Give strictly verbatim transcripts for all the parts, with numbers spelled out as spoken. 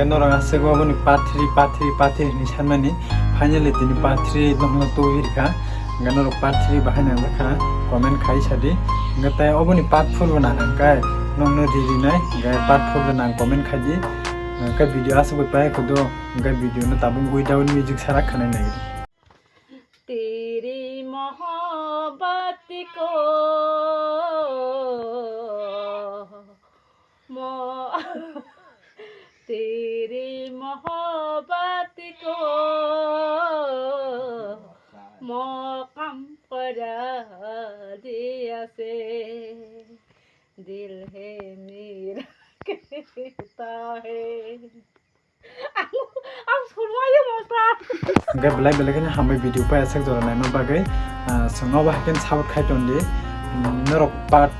Norok aswk oboni part three, part three, part three hinwi sanmani, finally tini part three nokno tubui rikha. Hwnkhe norok part three bahai nangjakha, comment khai sadi. Hwnkhe tai oboni part four bo nang hwnkhe nokno ri rinai, hwnkhe part four bo nang comment khai di. Hwnkhe video aswk bai pai khudo, hwnkhe video no tabuk without music sarak khanai nai. तेरी मोहब्बत को मो तेरी मोहब्बत को मकाम पर दिया से दिल है मेरा कहता है. Ang, ang surmai ya mata. Hwnkhe belai belai kheno hambai video pai aswk jora naima bagwi. Ah, chwng nobo hai khe support khai ton di. Norok part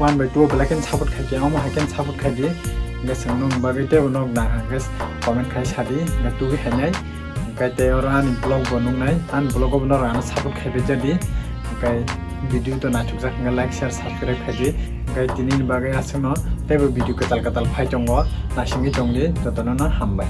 one bai two belai kheno support khai di, omo hai khe support khai di. Hwnkhe chwng nokni bagwi teibo nok nang hwnkhe comment khai sadi, hwnkhe tubui hainai. Hwnkhe tei oro ani vlog bo nuknai, ani vlog bo norok ano support khai bai jadi. Hwnkhe video to naithokjak hwnkhe like, share, subscribe khai di. Hwnkhe tini ni bagwi aswkno teibo video kwtal kwtal phai tongo, naisingwi tong di, jotono no hambai.